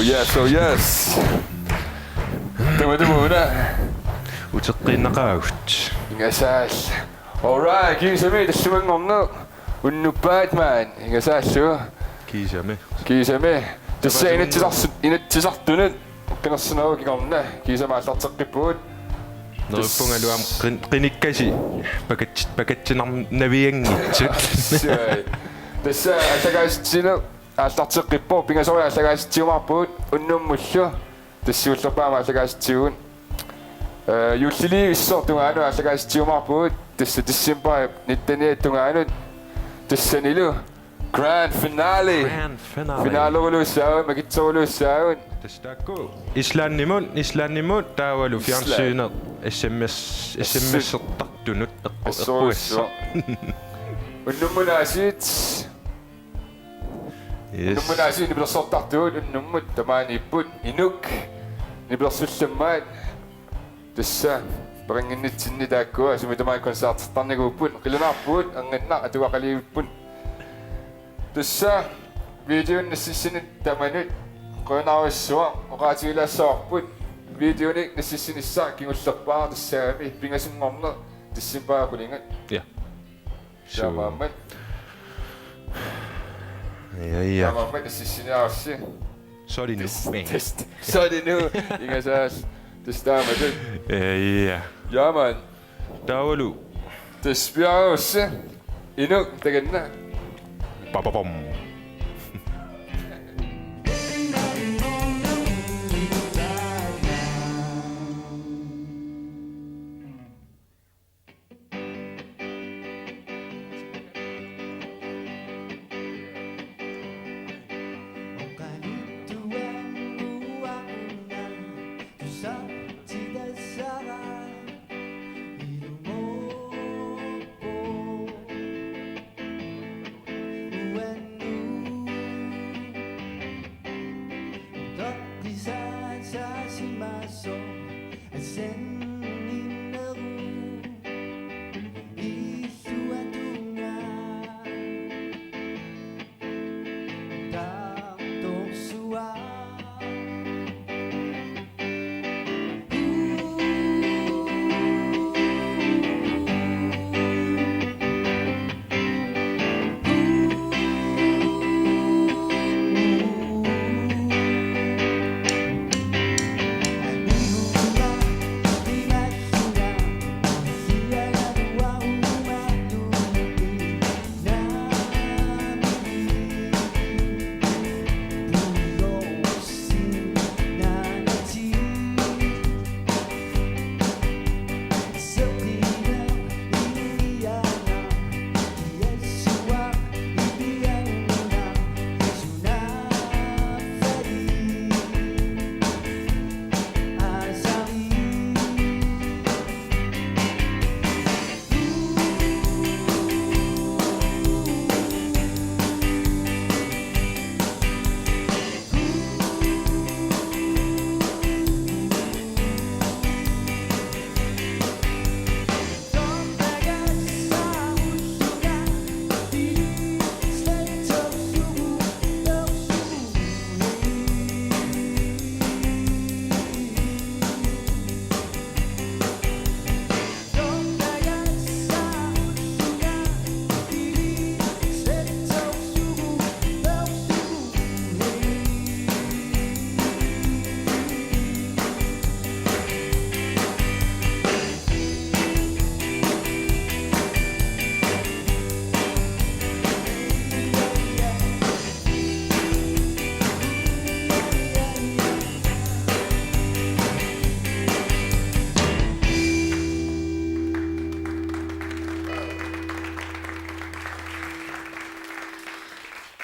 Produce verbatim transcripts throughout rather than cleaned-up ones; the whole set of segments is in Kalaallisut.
Yes, oh yes. Tuma tuma una. Uteqqiinnaqaagut. Ingasaal. All right, kiisami tallimanngorneq. Unnuk Batman. Ingasaallu. Kiisami. Kiisami. Tassa inatsisarsu-, inatsisartunut. Qinersinerup kingorna. Kiisami aallarteqqippugut. Neriuppungalu aamma qin-, qinikkasi pakat-, pakatsinarnavianngitsut. Suu. Tassa aallakaatitsineq aallarteqqippoq, pingasoriarluta aallakaatitsiumaarpugut unnummullu. Tassa siullerpaamik aallakaatitsivugut. Eh, juullilivissoq tungaanut aallakaatitsiumaarpugut. Tassa decembarip nitteniata tungaanut. Tassanilu grand finale. Grand finale. Finalerulussaagut, makitserulussaagut. Tassa taakku Islandimut, Islandimut taavalu Island. Fjernsyneq S M S, S M S-ertartunut eqqu-, eqqugassaq. Assorujussuaq. Unnummut aasiit. Yes. Unnummut aasiit nipilersortartugut, unnummut tamaaniipput, Inuk nipilersullammaat. Tassa peqannginnitsinni taakkua sumi tamaat koncertertarnikuupput, qilunaarpugut, anginnaq atugaqaliivipput. Tassa videonik nassissinnit tamanut qujanarsuaq, oqaatigilaassavarput videonik nassissinissaq kingullerpaaq tassaagami pingasunngorneq decembarip qulingat. Ja. Suu. Taamaammat. Ja, ja. Taamaammat nassissiniarussi. Soorlu nu. Test, test. Soorlu nu. Ingasaal. Tassa taamatut. Ja, ja. Ja, man. Taavalu. Tassa piareerussi. Inuk takanna. Papapam.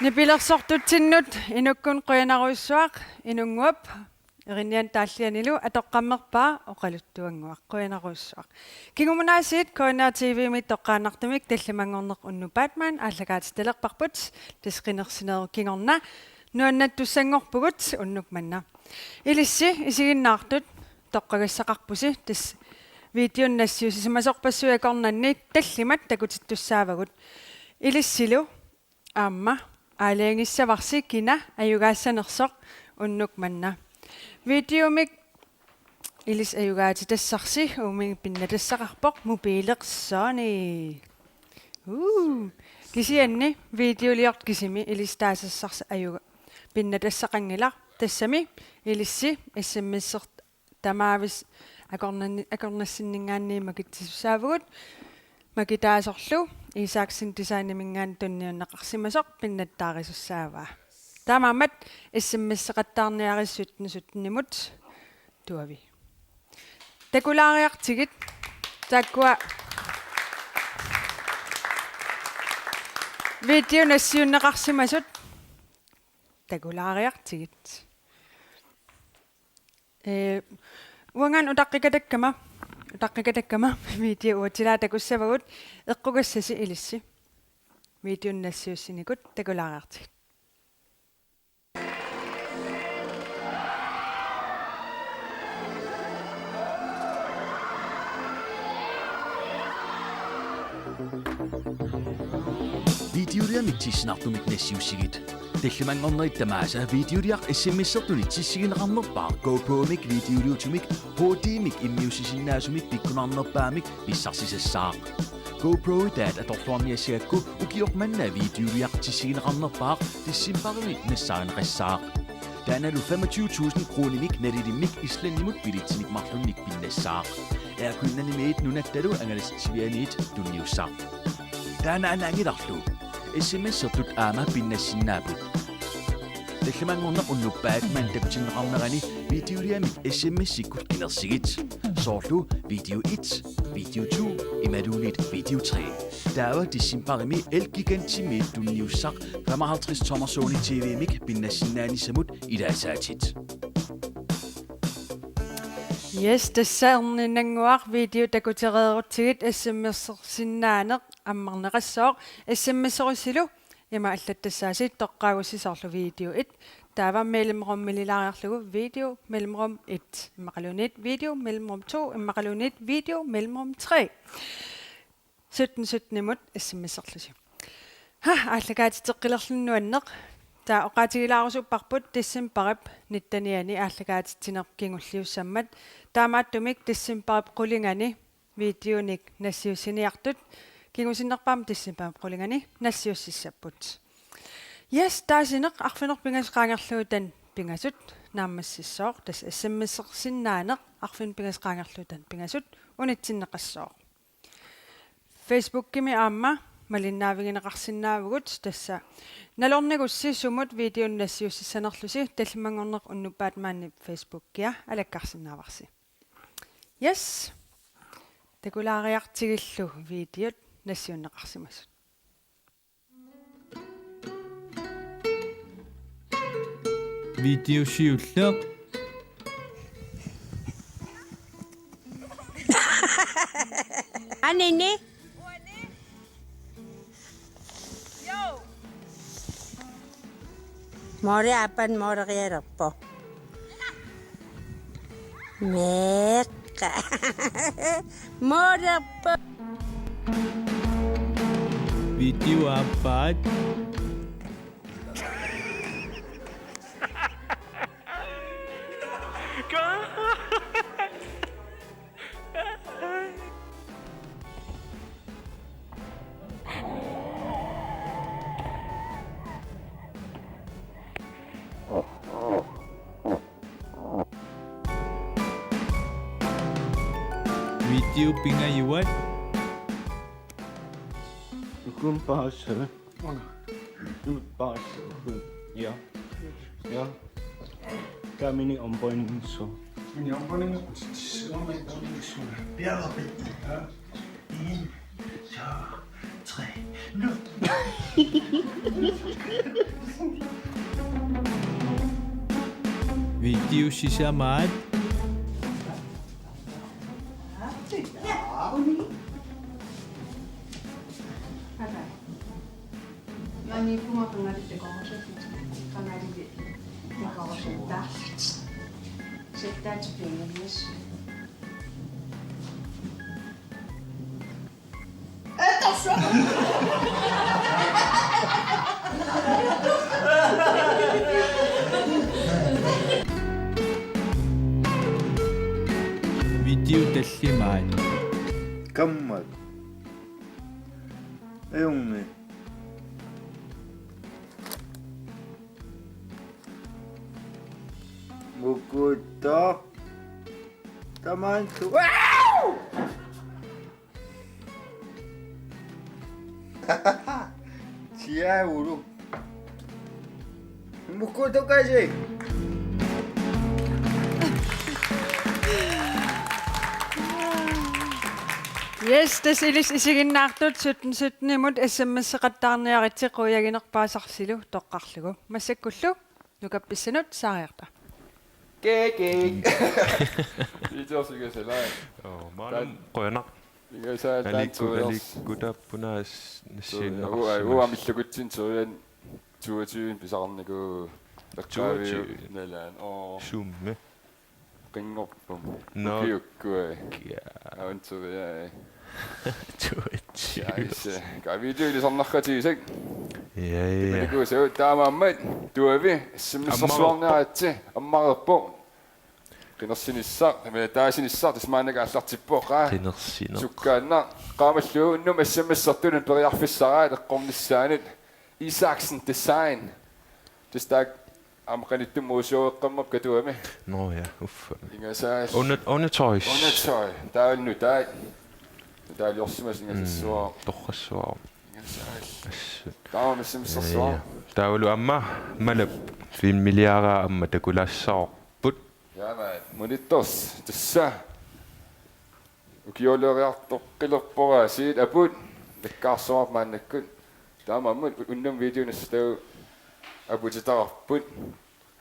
Nipilersortutsinnut Inukkut qujanarujussuaq, Inunnguup erinnianut taallianilu atoqqammerpaa oqaluttuannguaq, qujanarujussuaq. Kingumut aasiit K N R T V-mi toqqaannartumik tallimanngorneq Unnuk Batman aallakaatitalerparput, tassa qinersinerup kingorna nuannattussanngorpugut unnuk manna. Ilissi isiginnaartut toqqagassaqarpusi, tassa videonik nassiussisimasorpassuit akornanni tallimat takutittussaavagut. Ilissilu aamma aalajangissavarsi kina ajugaassanersoq unnuk manna. Videomik ilissi ajugaatitassarsi, uuminnga pinnatassaqarpoq mobiilersoq. Uu. Kisianni videoliortoq kisimi ilissi taasassarsi ajuga pinnatassaqanngilaq. Tassami ilissi S M S-ertoq tamaavimmik akornanni-, akornassinninngaanniit makitsisussaavugut. Makitaasorlu Isaksen Designiminngaanniit tunniunneqarsimasoq pinnattaarisussaavaa. Taamaammat S M S-eqattaarniaritsi sytten sytten-imut tuavi. Takulaariartigit taakkua video nassiunneqarsimasut. Takulaariartigit. Ee, uangaana utaqqikatakkama, utaqqikatakkama video uatsilaaq takussavagut, eqqugassasi ilissi videonik nassiussinikut. Takulaariartigit. Videoliamik tissinartumik nassiussigit. Tallimanngornerit tamaasa videoliaq S M S-ertunik tissigineqarnerpaaq GoPro-mik videoliutumik H D-mik immiussisinnaasumik pikkunarnerpaamik pissarsisassaaq. GoPro-itaat atorluarniassagakku ukioq manna videoliaq tissigineqarnerpaaq decembarimi nassaarineqassaaq. Taannalu femogtyve tusind kroninik nalilimmik Islandimut billetsinik marlunnik pinnassaaq. Air Greenlandimiit nunattalu angalasitsivianiit tunniussaaq. Taanna anaanngilarlu S M S-ertut aamma pinnassinnaapput. Tallimanngorneq unnuppat manna takutinneqarnerani videoliamik S M S-ikkut qinersigit. Soorlu video et, video to imaluunniit video tre. Taava decembarimi Elgigantimit tunniussaq femoghalvtreds tommer Sony T V-mik pinnassinnaanissamut ilaasaatit. Yes, tassa erniinnannguaq video takutereerutsigit S M S-ersinnaaneq ammarneqassooq. S M S-erussilu ima allattassaasi toqqaagussi soorlu video et, taava mellemrummililaariarlugu video mellemrum et immaqaluunniit video mellemrum to immaqaluunniit video mellemrum tre. Sytten sytten-imut S M S-erlusi. Ha, aallakaatitseqqilerluni nuanneq. Taava oqaatigilaarusuppara decembarip nittenianni aallakaatitsineq kingulliussammat. Taamaattumik decembarip qulingani videonik nassiussiniartut kingusinnerpaamik decembarip qulingani nassiussissapput. Yes, taasineq arfineq-pingasut qaangerlugu taanna pingasut naammassissooq, tassa S M S-ersinnaaneq arfineq-pingasut qaangerlugu taanna pingasut unitsinneqassooq. Facebookimi aamma malinnaavigineqarsinnaavugut, tassa nalornigussi sumut videonik nassiussissanerlusi tallimanngorneq unnuppat maani Facebookia alakkarsinnaavarsi. Yes. Takulaariartigillu videot nassiunneqarsimasut. Video siulleq. Anini. Moori aappaat moorialerpoq. Meeqqa. Moorerpoq. Video aappaat. Video pingajuat. Ukun paassavat. Una. Ukun paassavat. Ja. Ja. Kamini ombøjningsså. Mini ombøjningsså. Bjerg op. Ja. En, to, tre, nu. Video sisamaat. Maaniippunga qangali dekorationit. Qangali dekorationit. Settaat piangalis. Tiu tallimaat. Kammat. Ajunngilaq. Mukuttoq. Tamanna. Wow! Tiaulu. Mukuttoq kasi. Yes, tassa ilissi isiginnaartut sytten sytten-imut S M S-eqattaarniaritsi quiaginerpaasarsilu toqqarlugu. Massakkullu nukappissanut saariarta. Kiki. Videosiga salai. Oo, maanna qujanaq. Ingasaal. Aliikku, taanna aliikku taappunaas nassiinnarsimas. Uu, uu, amillukutsin suujan toogtyve pisarnikuuvoq. Toogtyve? Nalaani. Oo. Summi? Qinngorpum. Nå. Ukiukkui. Ja. Avanturia. Toogtyve. Ja, ise. Ka videoilisarnartigisakka. Ja, ja. Imanikuusau taamaammat tuavi S M S-ersuarniaritsi ammareerpoq. Qinersinissaq, taama taasinissaq, tassa maannakkut aallartippoq, aa. Qinersineq. Sukkaannaq, qaamalluunniit S M S-ertunut periarfissaraat eqqornissaanut. Isaksen Design. Tassa taakku aamma qanittumi uusioreqqammerput Katuami. Nå ja, uffa. Ingasaal. Under-, undertøjs. Undertøj. Taavalu nutaat. Nutaaliorsimasut ingasassuaq. Mm, torrassuaq. Ingasaal. Assut. Taama S M S-ersuaq. Ja, ja. Taavalu aamma Malap filmiliaraa aamma takulaassavarput. Jaa, maani. Monittors, tassa. Ukiuliortoqqilerpoq aasiit aput, nakkaarsuarput maannakkut. Taamaammat u-, unnuk video nassatagut aputitaqarput.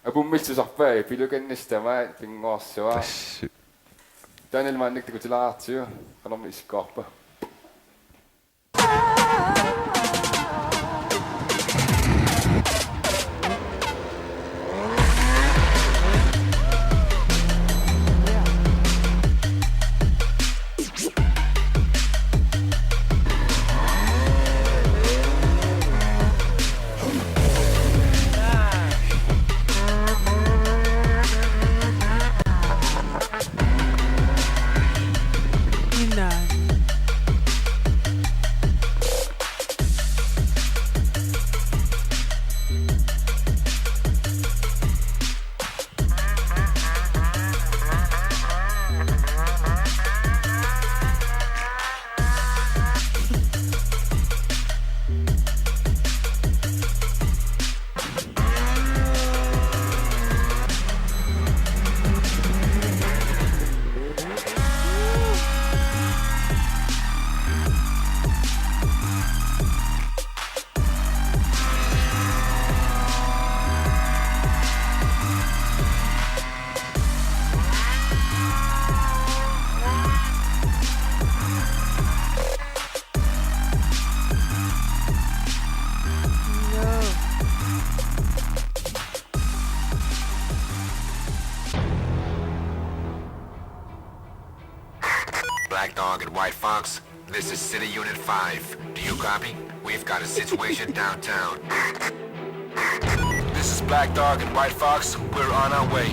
Apummillu tusarpai, pilukannissi tamaat pinnguarsuaq. Assut. Taanna maannakkut takutilaartigu, qanormi isikkoqarpa. Black Dog and White Fox, this is City Unit five. Do you copy? We've got a situation downtown. This is Black Dog and White Fox. We're on our way.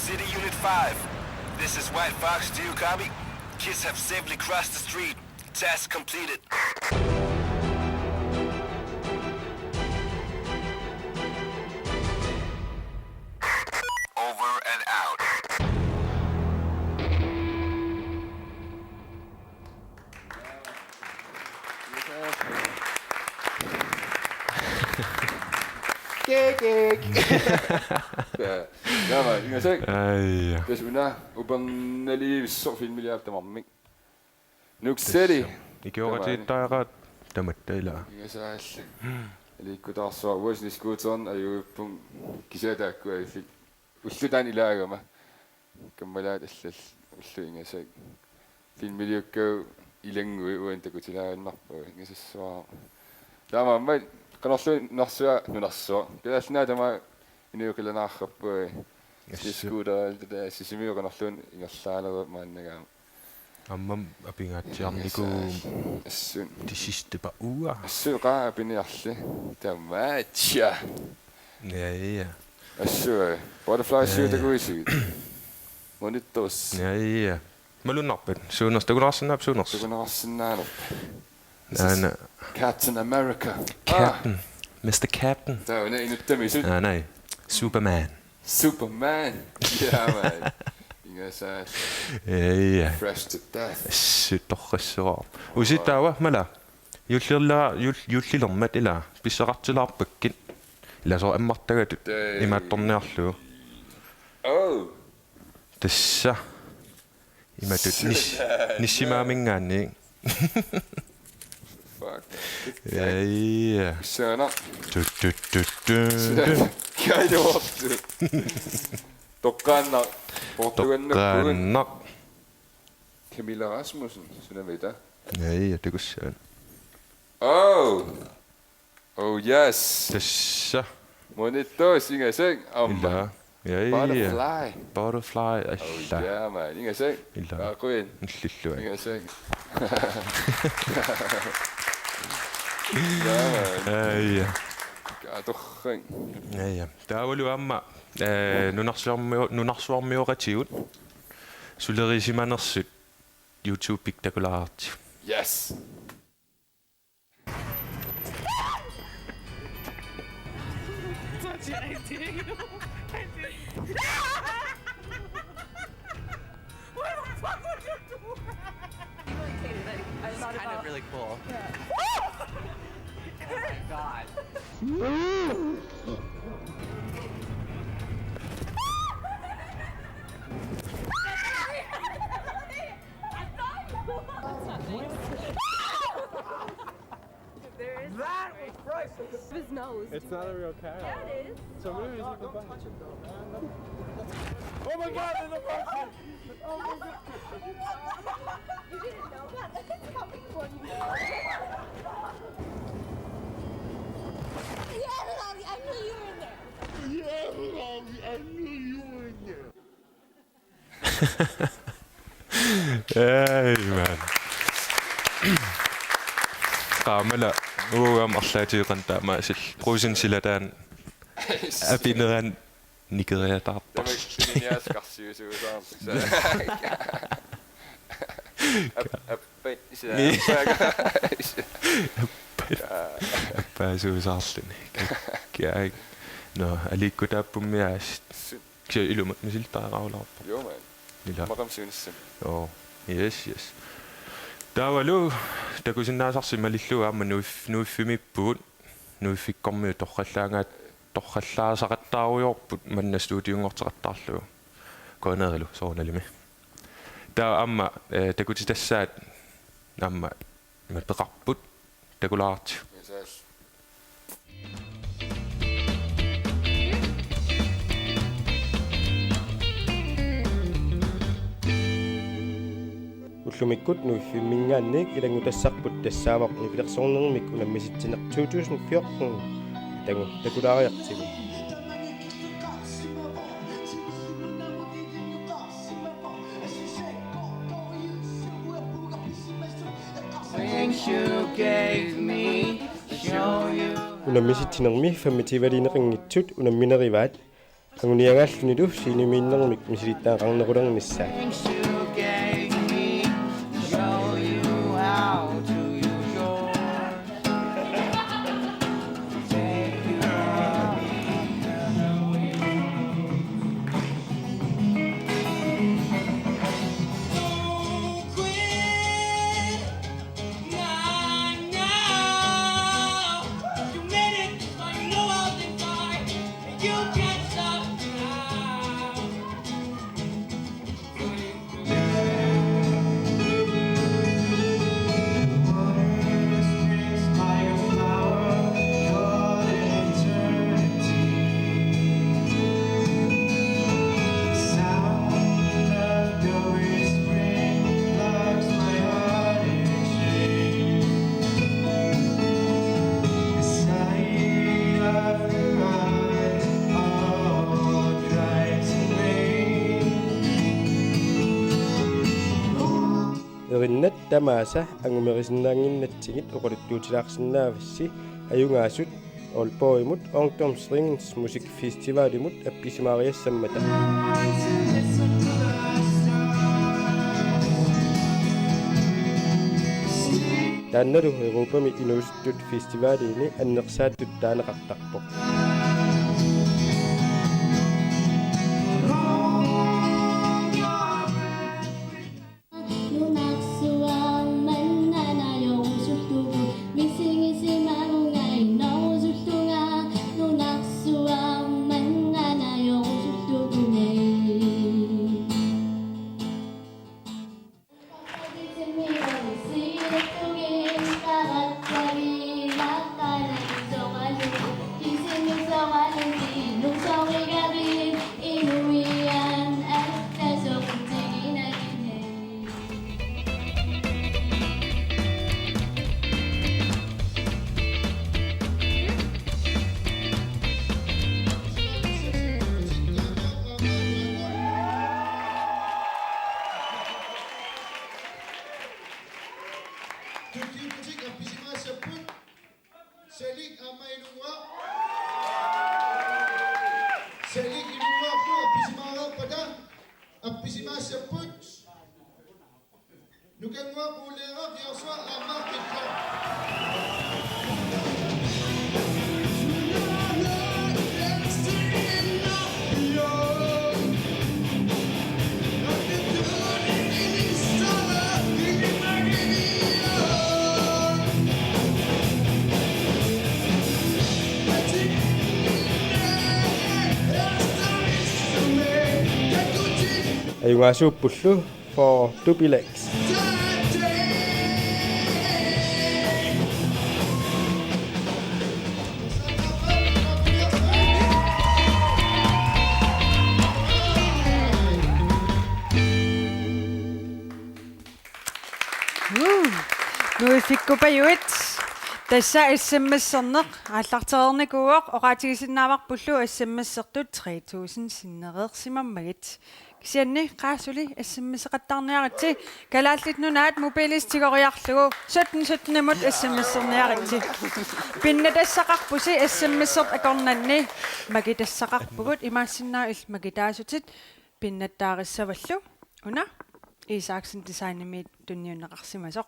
City Unit five. This is White Fox. Do you copy? Kids have safely crossed the street. Task completed. Over and out. Kik, kik. Ja, ja, man, ingasak. Ai. Tassa una upernalivissoq filmiliap tamarmik. Nuuk City. Tassa. Ikioqatigiittariaqaat tamatta ilaa. Ingasaallu. Aliikkutaarsuaq uanga snescooteren ajuippunga kisianni taakku aifik. Ulloq taanna ilaagama. Kammalaat allallu ulloq ingasak. Filmiliukkagut ilanngui uani takutilaaginnarpagut ingasassuara. Taamaammat qanorluunniit nunarsuaq, nunarsuaq. Kalaallit Nunaat tamaat inuit qilanaarrappagut. Assut. Snescooterit tassa Sisimiut qanorluunniit ingerlaanerupput maannagaama. Aamma apingaatsiarnikuuvugut. Assut. De sidste par uger. Assut qaa apiniarli. Tamatsiaq. Ja, ja. Assut. Butterfly. Ja, ja. Siutakuisigut. Monitors. Ja, ja. Malunnarpat. Suunersoq takuneqarsinnaappat suunersoq. Takuneqarsinnaanerpa. This is Aana. Captain America. Captain. Ah. Mister Captain. Taava una inuttamisut. Aa, nej. Superman. Superman. Ja, man. Ingasaat. Ja, ja. Fresh to death. Assut torrassuaq. Usi taava mala. Juullilera-, juul-, juullilermat ilaa. Pissaqartilaarpakkit. Ilaa soorlu ammartagatut. Dang. Imaattorniarlugu. Oh. Tassa. Imatut nis-, nissimaaminngaanniit. Fuck. Ja, ja. Saana. Tu, tu, tu, tu, tu. Kaido. Toqqaannaq. Portugal. Toqqaannaq. Camilla Rasmussen, suna mita? Ja, ja, det kunne søren. Oh! Oh yes. Tassa. Monitors, ingasak. Aamma. Ilaa. Ja, ja. Butterfly. Butterfly. Oh, alla. Ja, man. Ingasak. Ilaa. Aa, queen. Illilluaq. Ingasak. Ja, man. Ja, ja. Atorrang. Ja, ja. Taavalu aamma, eh, nunarsuarmio-, nunarsuarmioqatigut sulerisimanersut YouTube-ikkut takulaartigu. Yes. What the fuck would you do? It's kind of really cool. Yeah. Oh my god. That's not nice. There is. That was priceless. His nose. It's not a real carrot. Yeah, it is. So maybe we should go back. Oh my god, there's a person! Oh my god! You didn't know that? It's coming for you. Yeah, Lolly, I knew you were in there. Yeah, Lolly, I knew you were in there. Ej, man. Qaamala, uanga aamma arlaatigeqaanga taamaasillugu. Quusin silataani apinerani nikeriataartarsi. Tamakku sininiaaskarsiusuusaarlu. Ap-, appat isa-, ni-, appat. Appat. Appaasuusaarluni. Kiak. Nå, aliikkutaappummi aasiit. Kisianni ilumut misilittagaqarulaarpoq. Joo, man. Ilaa. Maqam siunissami. Joo. Yes, yes. Taavalu takusinnaasarsi malillugu aamma Nuif-, Nuiffimmiippugut. Nuiffikkormiut torrallaangaat-, torrallaasaqattaarujoorput manna studiunngorteqattaarlugu. Kusanerilu soorunalimi. Taava aamma, eh, takutitassaat aamma ima peqarput takulaartigu. Ullumikkut Nuiffimminngaanniit ilanngutassarput tassaavoq nipilersornermik unammisitsineq two thousand fjorten. Takuuk takulaariartigu. Things you gave me, show you. Unammisitsinermi femogtyveliineqanngitsut unamminerivaat Anguniagaallunilu scenemiinnermik misilittagaqarnerulernissaa. Erinnat tamaasa angumerisinnaannginnatsigit oqaluttuutilaarusinnaavissi ajugaasut Aalborgimut Ungdomsringens Musikfestivalimut appisimaariassammata. Taannalu Europami inuusuttut festivaliini annersaattut taaneqartarpoq. Tulliuttut appisimaassapput. Salik aamma Ilunnguaq. Salik Ilunnguarlu appisimaareerpata. Appisimaassapput. Nukannguaq Uleeraq Joshua aamma Qillaq. Ajugaasuuppullu for Dubilex. Uu. Nuiffikkupajuit. Tassa S M S-erneq aallartereernikuuvoq, oqaatigisinnaavarpullu S M S-ertut tre tusind sinnereersimammagit. Kisianni qaa suli S M S-eqattaarniaritsi, Kalaallit Nunaat mobiilisi tigoriarlugu sytten sytten-imut S M S-erniaritsi. Pinnatassaqarpusi S M S-ertut akornanni, makitassaqarpugut, imaassinnaavoq illit makitaasutit, pinnattaarissavallu una Isaksen Designimit tunniunneqarsimasoq.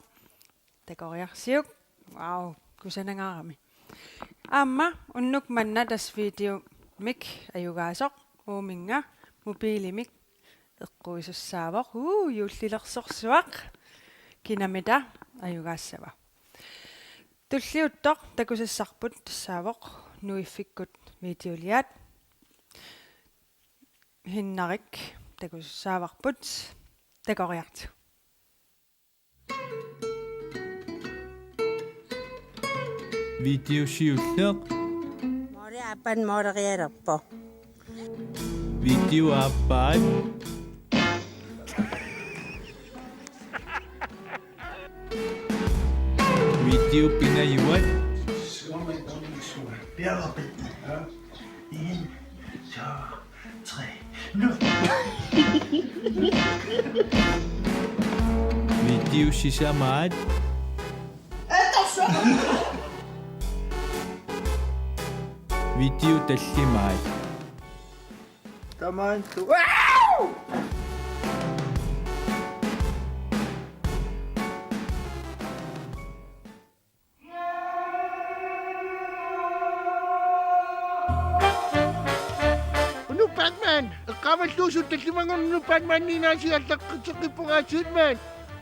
Takoriarsiuk. Wow, kusanangaarami. Aamma unnuk manna tassa videomik ajugaasoq uuminnga mobiilimik eqquisussaavoq. Uu, juullilersorsuaq. Kinamita ajugaassava? Tulliuttoq takusassarput tassaavoq Nuiffikkut videoliat. Hinnarik takusassaavarput. Takoriartigu. Video siulleq. Moori aappaat moorerialerpoq. Video aappaat. Video pingajuat. Video sisamaat. Video tallimaat. Come on. Wow! Unnuk Batman! Eqqaamalluusut tallimanngornermi Batmanimiit aasiit allaqqitseqqippunga aasiit, man.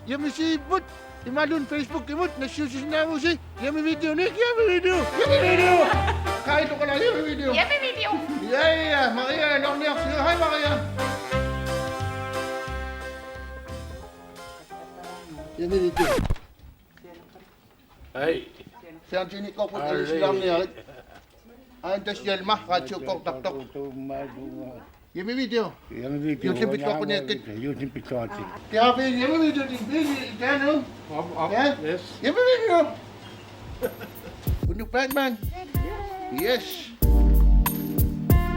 Hjemmesidipput imaluunniit Facebookimut nassiussisinnaavusi. Hjemmevideo, Nick, hjemmevideo, hjemmevideo. Kai, du kan have hjemmevideo. Hjemmevideo. Ja, ja, Maria, Lornier, hej Maria. Hjemmevideo. Hej. Fjernsynikkoorput, hej. Ilissi Lornier. Ain tassa Hjalmar, radiokkoortartoq. Hjemmevideo. Hjemmevideo. Juullimi pilluaqquniakkit. Juullimi pilluaqquniakkit. Tiapi hjemmevideo din bil i Danu. Op, op. Ja. Yes. Hjemmevideo. Unnuk Batman. Yes.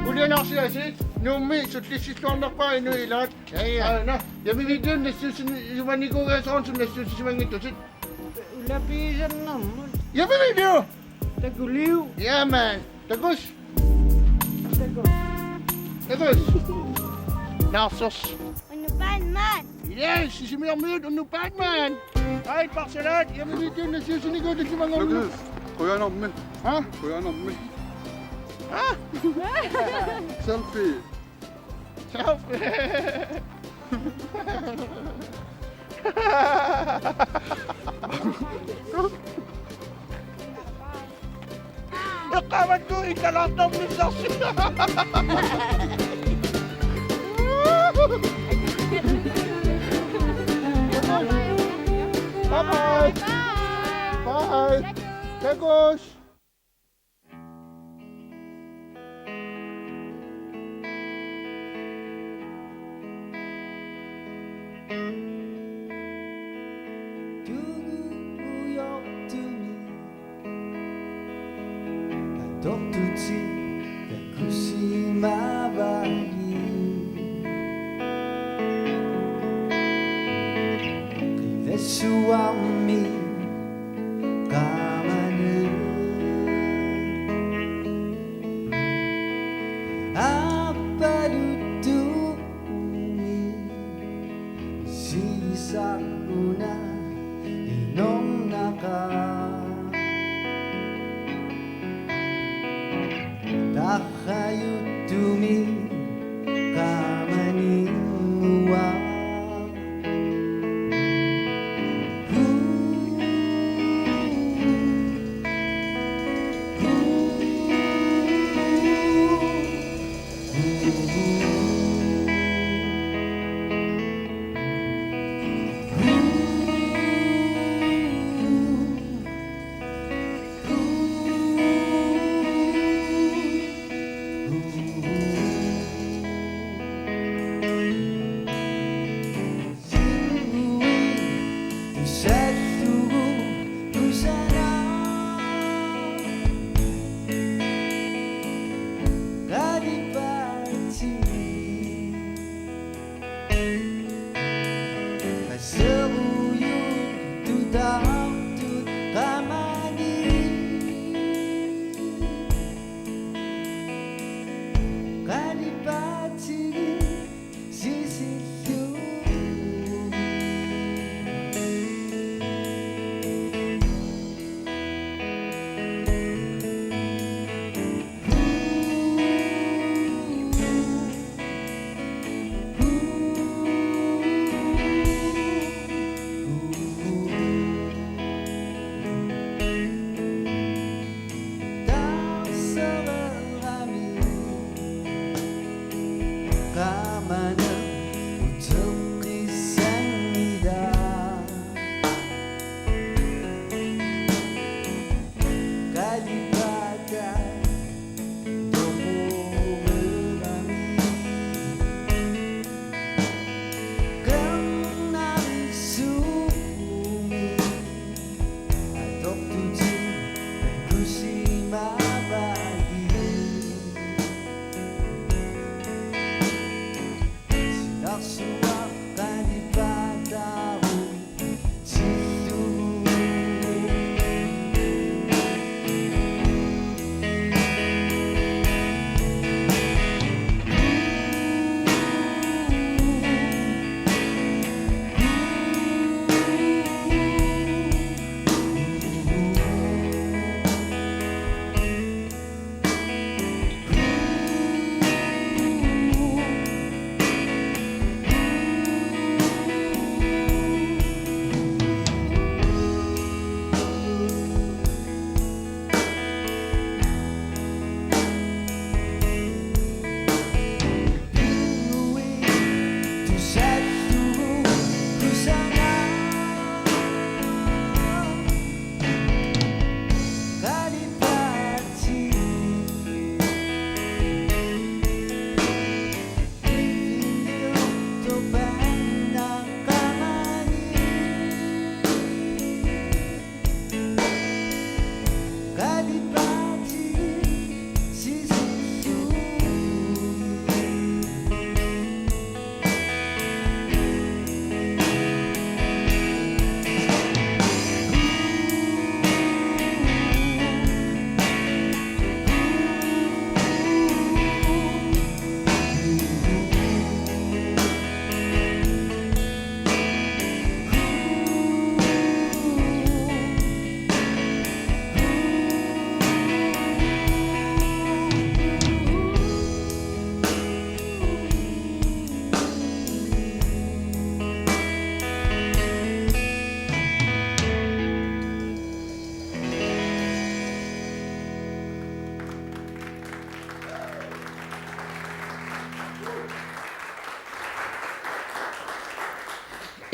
Ulianaarsiaasiit Nuummi sullissilluarnerpaat inuit ilaat. Ja, ja. Aana. Hjemmevideonik nassiussini-, jumanikuugasoorn sun nassiussisimanngitsutit. Ulapiisannermut. Hjemmevideo. Takuliuk. Ja, man. Takuss. Takuss. Takuss. Narsers. Unnuk Batman. Yes, Sisimiormiut Unnuk Batman. Ai, Barcelona, hjemmevideonik nassiussinikuutit tallimanngornermi. Qujanarmi. Ha? Qujanarmi. Ha? Selfie. Selfie. Eqqaamakku ikkalaartornissarsi. Bye bye. Bye. Takuss. Qilasuarmi qaamani aappaluttuumi siisaruna inornaqaaq. Taqajuttumi qaamani uanga.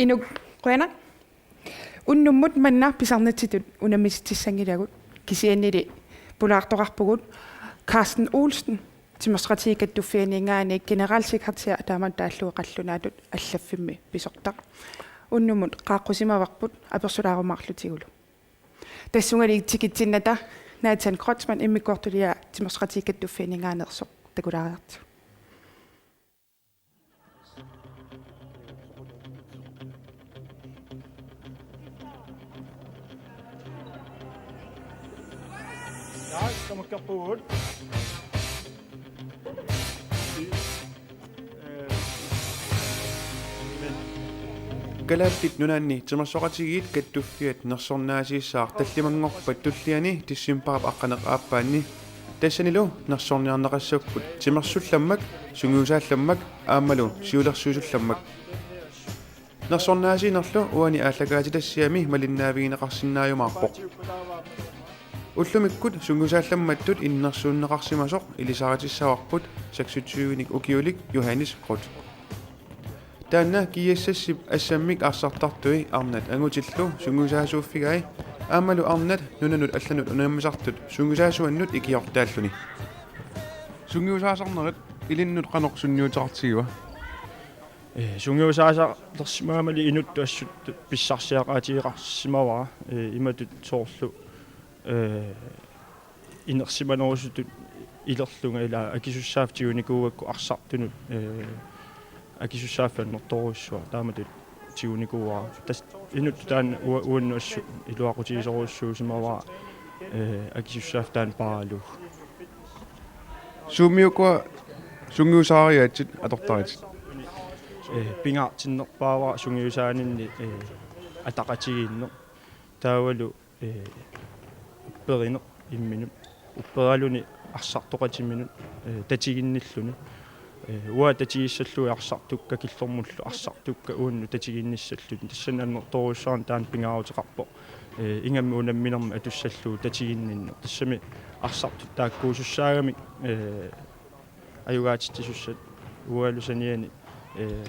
Inuk qujanaq. Unnummut manna pisarnitsitut unammisitsissanngilagut, kisiannili pulaartoqarpugut Carsten Olsen, Timersoqatigiit Kattuffianninngaanniit generalsekretær taamatut taallugu qallunaatut allaffimmi pisortaq. Unnummut qaaqqusimavarput apersulaarumaarlutigulu. Tassungali tikitsinnata Nathan Kreutzmann immikkoortuliaa Timersoqatigiit Kattuffianninngaanneersoq takulaariartigu. Ja, tamakkerpugut. Kalaallit Nunaanni Timersoqatigiit Kattuffiat nersornaasiissaaq tallimanngorpat tulliani decembarip aqqaneq-aappaanni. Tassanilu nersorniarneqassapput timersullammak, sungiusaallammak aammalu siulersuisullammak. Nersornaasiinerlu uani aallakaatitassiami malinnaavigineqarsinnaajumaarpoq. Ullumikkut sungiusaallammattut innersuunneqarsimasoq ilisaritissavarput seksogtyvenik ukiulik Johannes Groth. Taanna G S S-ip assammik arsartartui arnat angutillu sungiusaasuuffigai aammalu arnat nunanut allanut unammisartut sungiusaasuannut ikiortaalluni. Sungiusaasarnerit ilinnut qanoq sunniuteqartigiva? Ee, sungiusaasalersimamali inuttut assut pissarsiaqaatigeqarsimavara, ee, imatut soorlu, ee, inersimanerusutut ilerlunga ila akisussaaffiit tigunikuugakku arsartunut, ee, akisussaaffik annertoorujussuaq taamatut tigunikuuara. Tassa inuttut taanna ua-, uannut assut iluaqutigisorujussuusimavara, ee, akisussaaffik taanna paaralugu. Suummik ukua sungiusaariaatsit atortaritit? Ee, pingaartinnerpaavara sungiusaaninni, ee, ataqatigiinneq. Taavalu, ee, upperineq imminut. Upperaluni arsartoqatiminut, ee, tatiginnilluni. Ee, uanga tatigissallugit arsartukka killormullu arsartukka uannut tatiginnissallutik. Tassani annertoorujussuarnik taanna pingaaruteqarpoq. Ee, ingammik unamminermi atussallugu tatiginninneq. Tassami arsartut taakkuusussaagamik, ee, ajugaatitsisussat uangalu saniani, ee,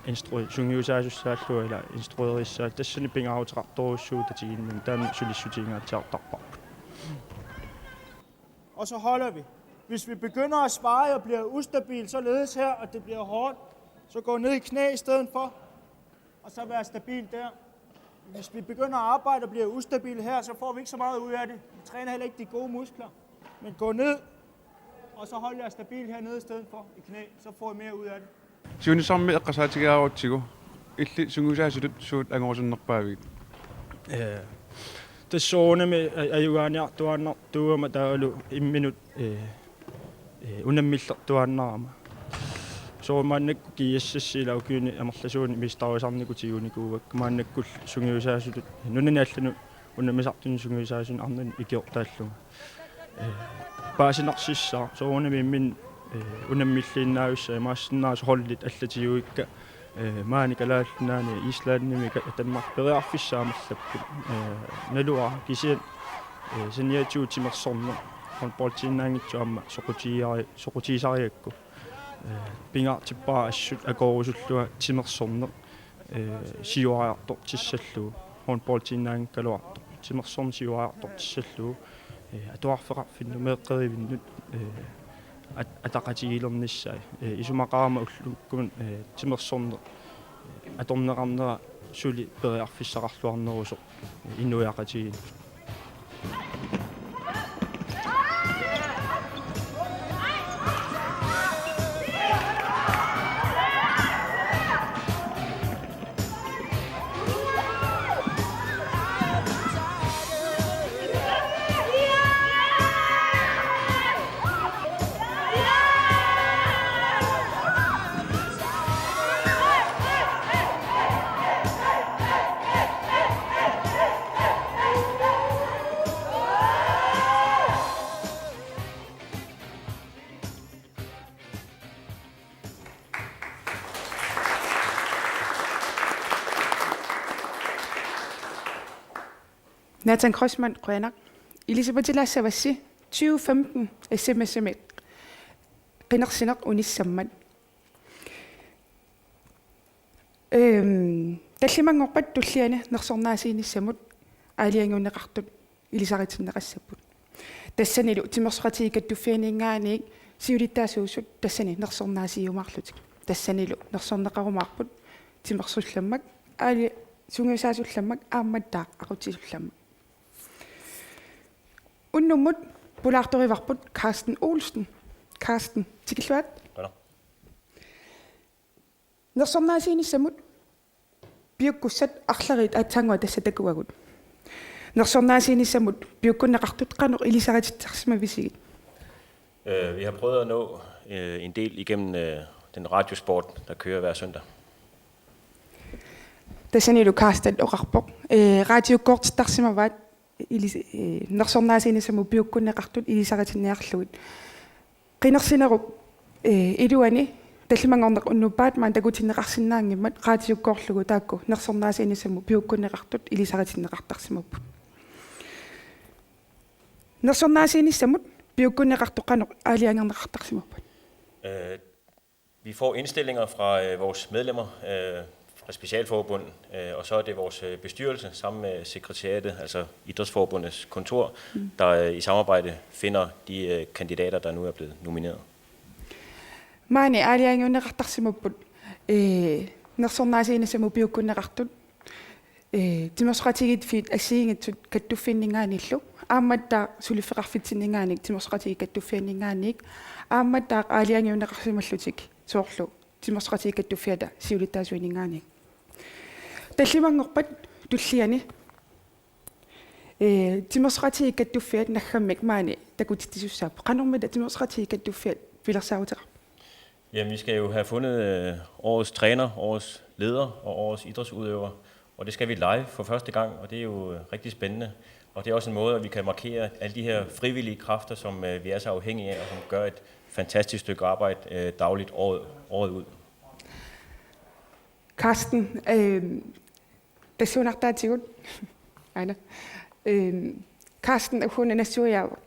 instru-, sungiusaasussaallunga ila instruerissaallunga tassani pingaaruteqartorujussuuvoq tatiginninneq, taanna sulissutigingaatsiartarparput. Og så holder vi. Hvis vi begynder at sparre og bliver ustabil således her, og det bliver hårdt, så gå ned i knæ i stedet for, og så være stabil der. Hvis vi begynder at arbejde og bliver ustabil her, så får vi ikke så meget ud af det. Vi træner heller ikke de gode muskler. Men gå ned, og så hold jer stabil hernede i stedet for i knæ, så får I mere ud af det. Siunissarmi eqqarsaatigerutsigu illit sungiusaasutut suut angorusunnerpaavigit? Ee, tassa soorunami a-, ajugaaniartuaannartuugama taavalu imminut, ee, ee, unammillertuaannarama. Soorlu maannakkut G S S ila ukiuni amerlasuuni mesterisarnikut tigunikuuakka, maannakkullu sungiusaasutut nunani allanut unammisartunut sungiusaasunik arnanut ikiortaallunga. Ee, paasinarsissaaq soorunami imminut, ee, unammilliinnaavissai imaassinnaavoq holdit allat tiguikka, ee, maani Kalaallit Nunaanni, Islandimi, ka-, Danmarkimi periarfissaq amerlapput. Ee, naluara kisianni, ee, saniatigut timersorneq håndboldiinnaanngitsoq aamma soqutigiari-, soqutigisarigakku. Ee, pingaartippara assut akuerusullunga timersorneq, ee, siuariartortissallugu, håndboldiinnaanngikkaluartoq, timersorneq siuariartortissallugu, ee, atuarfeqarfinnut, meeqqerivinnut, ee, at-, ataqatigiilernissaat, ee, isumaqarama ullumikkumut, ee, timersorneq, ee, atorneqarnera suli periarfissaqarluarnerusoq, ee, inuiaqatigiinnut. Nathan Kreutzmann, qujanaq. Ilisimatilaassavassi tyve femten S M S-imi qinersineq unissammat. Øhm, tallimanngorpat tulliani nersornaasiinissamut aalajangiunneqartut ilisaritinneqassapput. Tassanilu timersoqatigiit kattuffianinngaanniit siulittaasuusut tassani nersornaasiumaarlutik. Tassanilu nersorneqarumaarput timersullammak, aali-, sungiusaasullammak aammattaaq aqutsisullammak. Unnummut pulaartorivarput Carsten Olsen. Carsten, tikilluarit. Qujanaq. Nersornaasiinissamut piukkussat arlallit aatsaannguaq tassa takuagut. Nersornaasiinissamut piukkunneqartut qanoq ilisaritittarsimavisigit? Øh, vi har prøvet at nå, øh, en del igennem, øh, den radiosport, der kører hver søndag. Tassanilu Carsten oqarpoq. Øh, radiukkoortittarsimavaat ilis-, øh, nersornaasiinissamut piukkunneqartut ilisaritinniarlugit. Qinersinerup, øh, iluani tallimanngorneq unnuuppat maani takutinneqarsinnaanngimmat radiukkoorlugu taakku nersornaasiinissamut piukkunneqartut ilisaritinneqartarsimapput. Nersornaasiinissamut piukkunneqartoq qanoq aalajangerneqartarsimappat? Øh, vi får indstillinger fra, øh, vores medlemmer, øh, fra specialforbund, øh, og så er det vores, øh, bestyrelse sammen med sekretariatet, altså Idrætsforbundets kontor, mm, der, øh, i samarbejde finder de, øh, kandidater, der nu er blevet nomineret. Maani aalajangiunneqartarsimapput, øh, nersornaasiinissamut piukkunneqartut, øh, timersoqatigiiffiit assigiinngitsut kattuffianninngaanniillu, aammattaaq suliffeqarfitsinninngaanniit timersoqatigiit kattuffianninngaanniit, aammattaaq aalajangiunneqarsimallutik soorlu timersoqatigiit kattuffiata siulittaasuininngaanniit. Tallimanngorpat tulliani, øh, timersoqatigiit kattuffiat naggammik maani takutitsisussaapput. Qanormita timersoqatigiit kattuffiat pilersaaruteqarput? Jamen, vi skal jo have fundet, øh, årets træner, årets leder og årets idrætsudøver. Og det skal vi live for første gang, og det er jo, øh, rigtig spændende. Og det er også en måde, at vi kan markere alle de her frivillige kræfter, som, øh, vi er så afhængige af, og som gør et fantastisk stykke arbejde, øh, dagligt året, året ud. Carsten, øh, tassuunartaatigut. Aana. Øh, Carsten, uhuuna nassuiaavoq.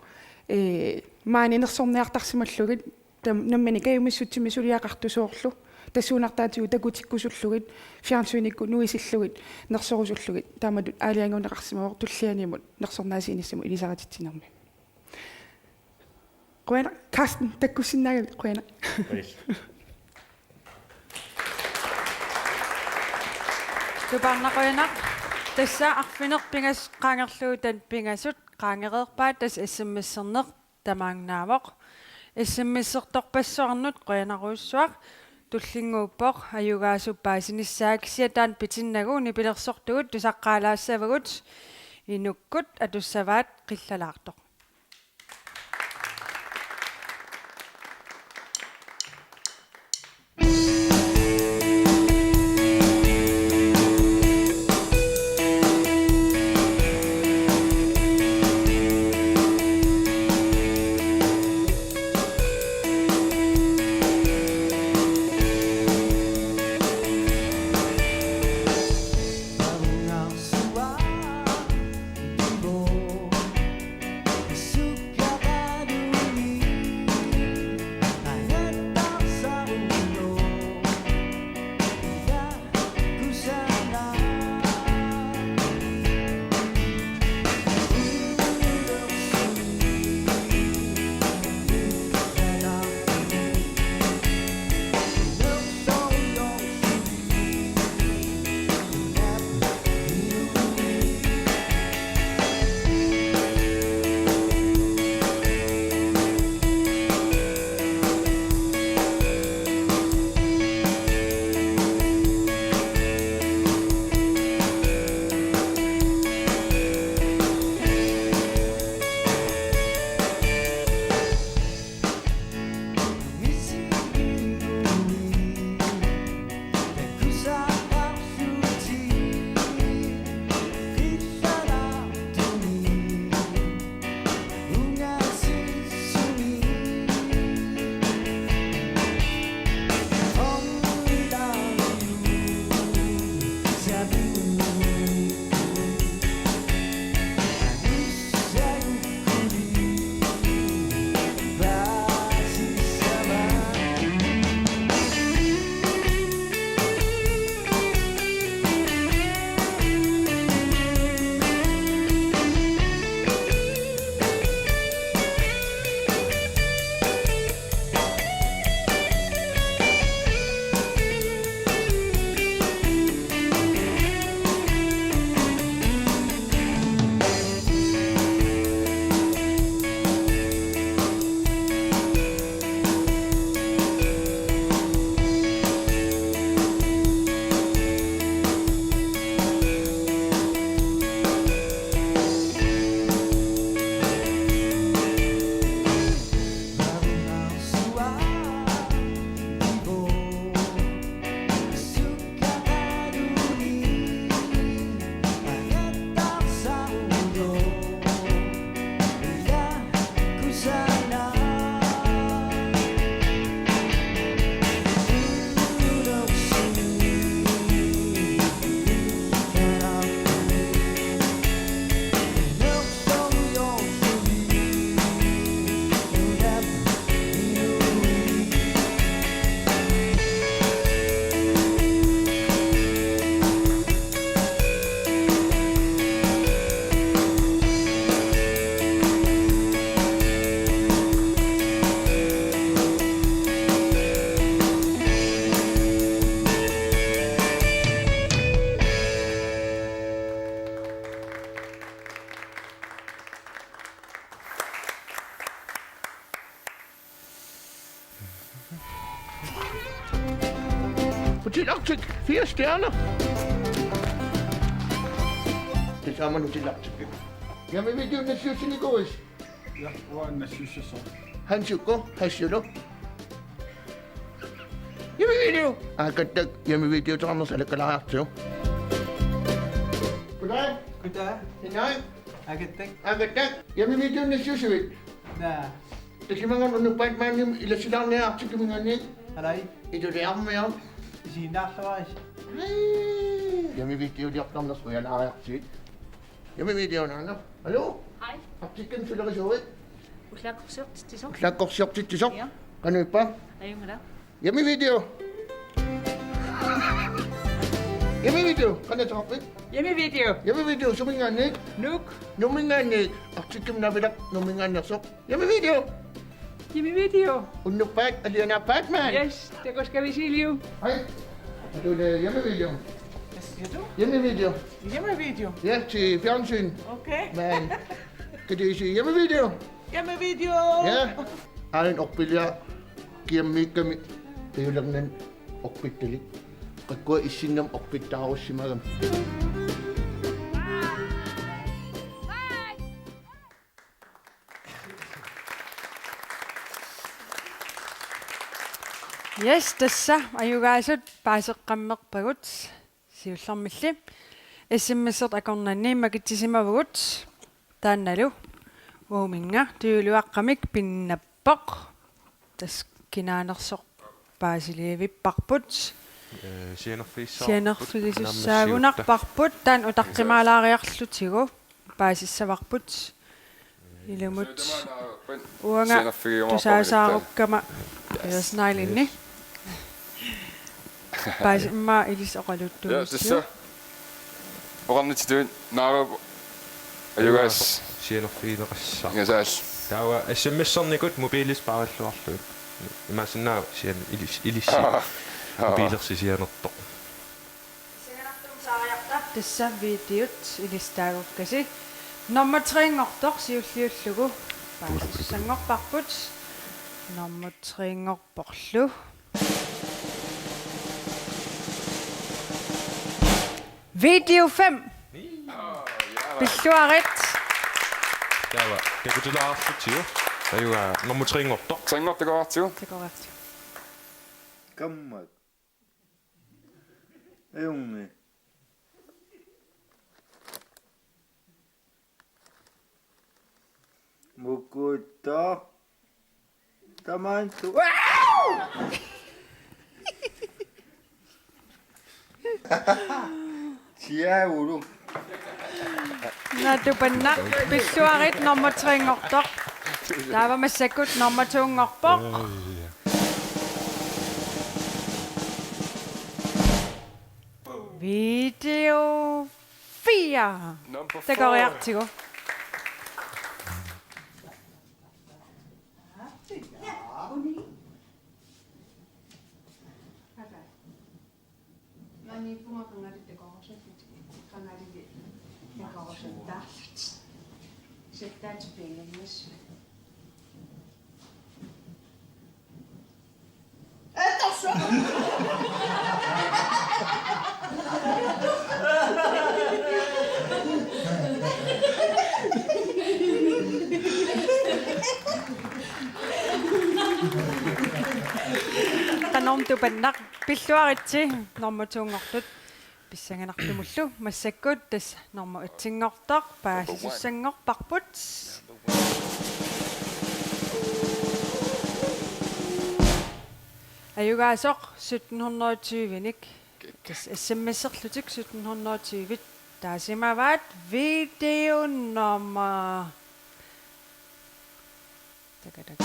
Øh, maani nersorniartarsimallugit, tam-, nammineq kajumissutsimik suliaqartut soorlu. Tassuunartaatigut takutikkusullugit, fjernsynikkut nuisillugit, nersorusullugit. Taamatut aalajangiunneqarsimavoq tullianimut nersornaasiinissamut ilisarititsinermi. Qujanaq, Carsten, takkussinnaagavit, qujanaq. Qujanaq. Tupaarnaq, qujanaq. Tassa arfineq-pingasut qaangerlugu taanna pingasut qaangereerpaat, tassa S M S-erneq tamaannaavoq. S M S-ertorpassuarnut qujanarujussuaq. Tullinnguuppoq ajugaasup paasinissaa, kisianni taanna pitinnagu nipilersortugut tusaqqaalaassavagut. Inukkut atussavaat qillalaartoq. Hotel Arctic, fire stjerner. Det samme Hotel Arctic. Jamen, vi er jo næsten ikke. Ja, hvor er den, jeg synes, jeg så? Hans Jukko, Hans Jukko. Hjemmevideo. Aakattak, hjemmevideo, taarnersaaleqqaalaariartigu. Goddag. Goddag. Goddag. Aakattak. Aakattak, hjemmevideo, næsten ikke. Naa. Tasimangan unnupaat maani ilassilaarniartikkaminngaanniit. Alai. Ituliarmiaq. Isiginnaarluarisi. Ai. Hjemmevideoliortarnersoq ujalaariartigit. Hjemmevideo naana. Hallo? Hej. Arcticimi sulerisuuit? Ulla Aqqorsiortitsisoq. Ulla Aqqorsiortitsisoq. Ja. Qanoq ippa? Ajunngilaq. Hjemmevideo. Hjemmevideo. Qanoq ateqarpit? Hjemmevideo. Hjemmevideo suminngaanniit? Nuuk. Nuumminngaanniit. Arcticimi navilaq Nuumminngaanneersoq. Hjemmevideo. Hjemmevideo. Unnuppat alianaappat maani. Yes, takuskavisiiliuk. Hej. Atuule hjemmevideo. Hvad siger du? Hjemmevideo. Hjemmevideo? Ja, til fjernsyn. Okay. Men, kan du sige hjemmevideo? Hjemmevideo. Ja. Ain orpiliaq kiammiikkami piulernan orpittalik. Qakkua issinnam orpittaarussimagami. Yes, tassa ajugaasut paaseqqammerpagut siullermilli. S M S-ertut akornanni makitsisimavugut taannalu uuminnga tujuuluaqqamik pinnappoq. Tassa kinaanersoq paasiliivipparput. Ee, sianerfigissavarput. Sianerfigisussaagunarparput. Taanna utaqqimaalaariarlutigu paasissavarput. Ilumut uanga tusaasaarukkama. Yes, sneglinni. Paasi immaqa ilissi oqaluttuussiuk. Ja, tassa. Oqarnitsitut naaruup ajugaas. Sianerfigineqassaaq. Ingasaas. Taava S M S-ernikut mobiilissi paarilluarlugit. Imaassinnaavoq sian ilis-, ilissi. Aa, aa. Mobiilersi sianertoq. Tassa videot ilistaagukkasi. Nummer tre-nngortoq siulliullugu paasissanngorparput. Nummer tre-nngorporlu. Video fem. Pilluarit. Taava takutilaarlutigu. Taava nummer tre-nngortoq. Tre-nngortoq takoriartigu. Takoriartigu. Kammak. Ajunngilaq. Mukuttoq. Tamantu. Siaulu. Naatupannaq, pilluarit nummer tre-nngortoq. Taava massakkut nummer to-nngorpoq. Video fire. Number four. Takoriartigu. Maaniippunga qangali takorusukkit, qangali takorusuttaarlutit. Sattaat pinngumassu. Qanormi tupannaq, pilluaritsi nummer to-nngortut pissanganartumullu. Massakkut tassa nummer et-inngortoq paasisussanngorparput. Ajugaasoq sytten hundrede og tyve-nik. Tassa S M S-erlutik sytten hundrede og tyve taasimavaat. Video nummer Taka, taka.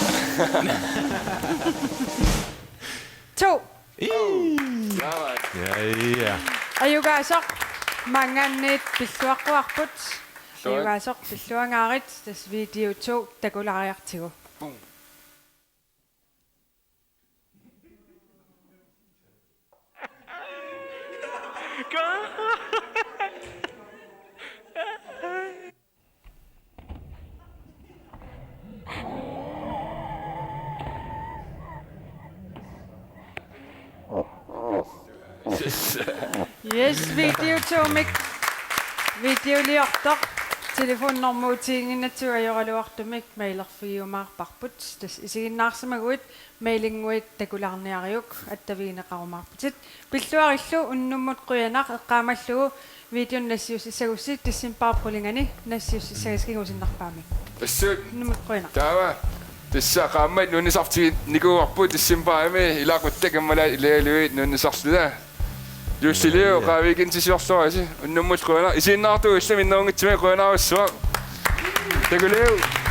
To. Ii. Ja, ja. Ajugaasoq maanngaanniit pilluaqquarput. Sure. Ajugaasoq pilluangaarit, tassa video to takulaariartigu. Boom. Yes, videotuumik. Videoliortoq. Telefonnormuutiginnginnatsigu ajoraluartumik mailerfigiumaarparput. Tassa isiginnaarsimaguit mailinnguit takulaarniariuk attavigineqarumaarputit. Pilluarillu unnummut qujanaq, eqqaamallugu videonik nassiussissagussi decembarip qulingani nassiussissagissi kingusinnerpaamik. Assut. Unnummut qujanaq. Taava. Tassa qaammat nuunnisartiginikuuarput decembarimi, ilaquttat kammalaat ilagaluit nuunnisarluta. Juussiliu, Qaaviikintitsiorluarisi, unnummut qujanaq. Isiginnaartuullumi innerunngitsumik qujanarsuaq. Takuliuk.